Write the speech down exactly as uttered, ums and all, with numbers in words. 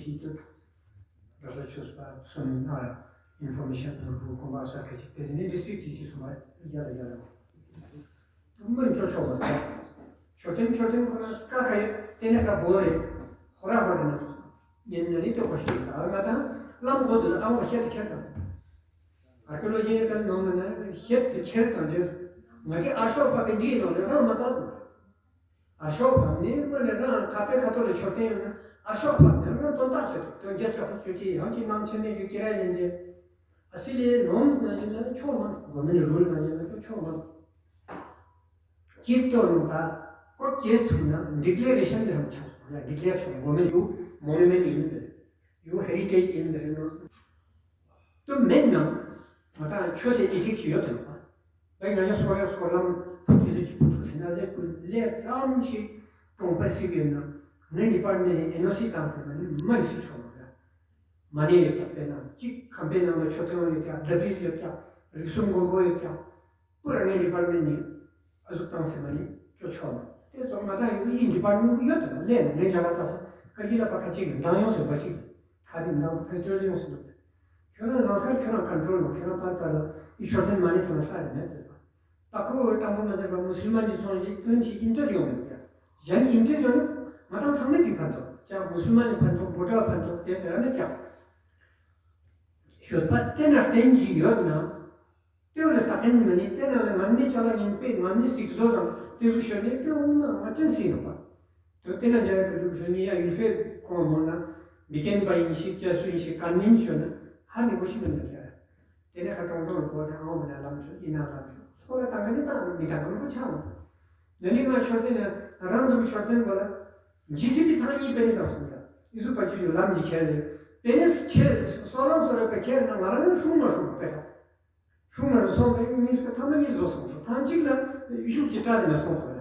ཅིག་ཏུ་ར་ས་ཆོས་པ་སོན་ཨ་ཨིན་ཕོར་མེ་ཤན་ནོར་བུ་གོང་མ་ས་ཁ་ཅིག་དེ་ནི་ཌི་སི་ཊི་རིག་ཅིག་ཅིག་སོང་བ་རྒྱ་ལ་རྒྱ་ལ་དུ་མོན་ཅོ་ཆོག་པ་ཆོ་ཐེམ་ཆོ་ཐེམ་ཁོ་ན་ཀ་ཁ་ཡོད་དེ་ནས་ཀ་བོ་རེ་ཧོ་ར་ཧོ་ར་ནི་ཉན་ན་ནི་དེ་ཧོ་ཤི་ད་ང་ཚང་ལམ་གོ་དུ་ཨང་བ་ཤེད་དུ་ཁྱེར་དང་། ཨར་ཀི་ལོ་ཇི་ནི་ཀལ་ནང་ན་ཤེད་དུ་ཁྱེར་དང་དེ་ང་གི་ཨ་ཤོག་པ་གི་འདིའི་ནང་ལ་རང་མ་བཏང་དང་། ཨ་ཤོག་པ་ནི་མ་ནི་རང་ཁ་པའི་ཁ་ཐོག་ལ་མཆོད་རྟེན་ཡོད་ན་ཨ་ཤོག་པ་ནི་རང་དོན་དག་ཆེད་དུ་དོན་རྒྱལ་སྲས་ཧོར་ཆོས་ཀྱི་ཡང་ཅིག་ནང་ཆེན་ནས་ཀྱི་ཀི་ར་ཡན་ཅེ་ཨ་སི་ལེ་ནོམ་ན་ཅི་ན་ཆོག་མ་གོ་མིན་རུལ་ན་ཅི་ན་ཆོག་མ་ཅིག་ཏོ་ནོ་ད་ཀོ་ཅེས་ཐུག་ན་ཌི་ཀི་ལེ་རེ་ཤན་དེ་རང་ཆགས་སོང་ཡ་ཌི་ཀི་ལེ་ཆགས་མོ་མིན་ཡུ་མོ་ནུ་མེན་ཡིན་ཟེར་ཡུ་ཧེ་རི་ཊེཇ་ཡིན་ཟེར་ནོ། དུ་མེད་ནང་ང་དང་ཆོས་སེ་ཨི་ཐིག་ཅིག་ཡོད་དེ་ནོ་པ། བའི་ང་ཡ་སོ་ཡ་སོ་ལམ་ཕུ་ཏི་ཟི་ཅི་ཕུ་ཏུ་སི་ན་ཟེ་ཀུན་ལས་ཙམ་ཞིག་གྲོང་པ་སི་གེ་ན་ནི་ཌི་པར་མེན་ནི་ཨེན་ཨོ་སི་བཏང་ཐུབ་པ་ནི་མ་ནི་སི་ཆོག་མ་ར། མ་ནི་ཡོད་ཀྱང་དཔེར་ན་གཅིག་ཁམས་པའི་ནང་ལ་ཆོས་ཐོན་ཡོད་ཀྱང་ལྡབ་རིས་ཡོད་ཀྱང་རིགས་གསུམ་མགོན་པོ་ཡོད་ཀྱང་པུ་ར་ངའི་ཌི་པར་མེན་ནི་ཨ་ཟུག་བཏང་སེ་མ་ནི་ཅོ་ཆོག་མ་དེ་ཚོ་ང་དང་ཡོད་ཨིན་ཌི་པར་མེན་ཡོད་དེ་ལས་ནི་ངའི་རྒྱ་གར་ལྟ་ས་ཁ་ཧི་ལ་པ་ཁ་ཅིག་གི་འདང་ཡོང་སེ་བ་ཅིག་གི་ཁ་དེ་འདང་ཕེ་སི་ཊི་བལ་ཡོང་སེ་འདུག་ཁྱོད་རང་རང་སར་ཁྱོད་རང་ཀོན་ཊོལ་ནོ་ཁྱོད་རང་པར་པར་ལ་ཨི་ཤོར་ཐེན་མ་ནི་ཚང་ལ་ལྟ་རེ་མེད་ཟེར་བ། ད་ཁོ་བོ་དྲང་པོ་མ་ཟེར་བ་མུ་སུལ་མན་གྱི་ཚོང་ཞིག་ཀུན་གྱི་ཨིན་ཊི་རེ་སི་ཡོང་མེད་ཀྱ། གཞན་ཨིན་ཊི་རེ་སི་ཡོང་ན་ང་དང་ཚང་མས་དེ་ཕན་ཐོགས་ཀྱ་མུ་སུལ་མན་ལ་ཕན་ཐོགས་བོ་ཊ་ཕན་ཐོགས་དེ་ལྟར་ནི་ཀྱ། ཤོད་པ་དེ་ན་བརྟེན་གྱི་ཡོད་ན། དེ་བོ་ལ་ལྟ་མཁན་མ་ནི་དེ་ན་ལ་ངམ་ནི་ཅ་ལག་ཡིན་པས་ངམ་ནི་སིག་བཟོ་དང་དེ་ཚོ་ཤོད་ནས་དེ་འོ་མ་ང་ཅན་སྲིད་ཡོད་པ། དོ་དེ་ན་འཇའ་ཡི་གི་ལུགས་ཤོད་ནི་ཡ་ཡུལ་ཕེབས་གོང་མོ་ན་མི་རྒན་པ་ཡིན་ཞིག་ཅ་སུ་ཡིན་ཞིག་ག་ནིན་ཤོད་ན་ཧ་ནི་གོ་ཤི་མི་ནི་ཀྱ། དེ་ནས་ཁ་གྲོང་གྲོང་ལ་བོད་དེ་ཨང་མི་ན་ལམ་ཆོད་ཨི་ན་ལམ་ཆོད་ལྷོ་ལ་དང་ག་ནི་དང་མི་དང་ག་ལུག་ཆགས་ལ། འདི་ནི་ང་མཆོད་རྟེན་ལ་རང་དུ་མཆོད་རྟེན་པ་ལ་ཇི་སི་པི་ཐང་གཉིས་པའི་ནི་དང་སོང་ཡ་ཨི་སུ་པ་ཅུ་ཅུ་ལམ་གྱི་ཁྱེར་རེ་པེ་ནི་སི་ཁྱེར་སོ་ལང་སོ་རེ་པ་ཁྱེར་ན་ང་རང་ནི་ཤུང་མ་ཤུང་དེ་ཤུང་མ་རུ་སོང་པའི་མི་སི་ཐ་མ་གཉིས་བཟོ་སོང་ཐང་གཅིག་ལ་ཡུ་ཤུག་ཅི་ཏྲ་རེ་ན་སོང་ཐང་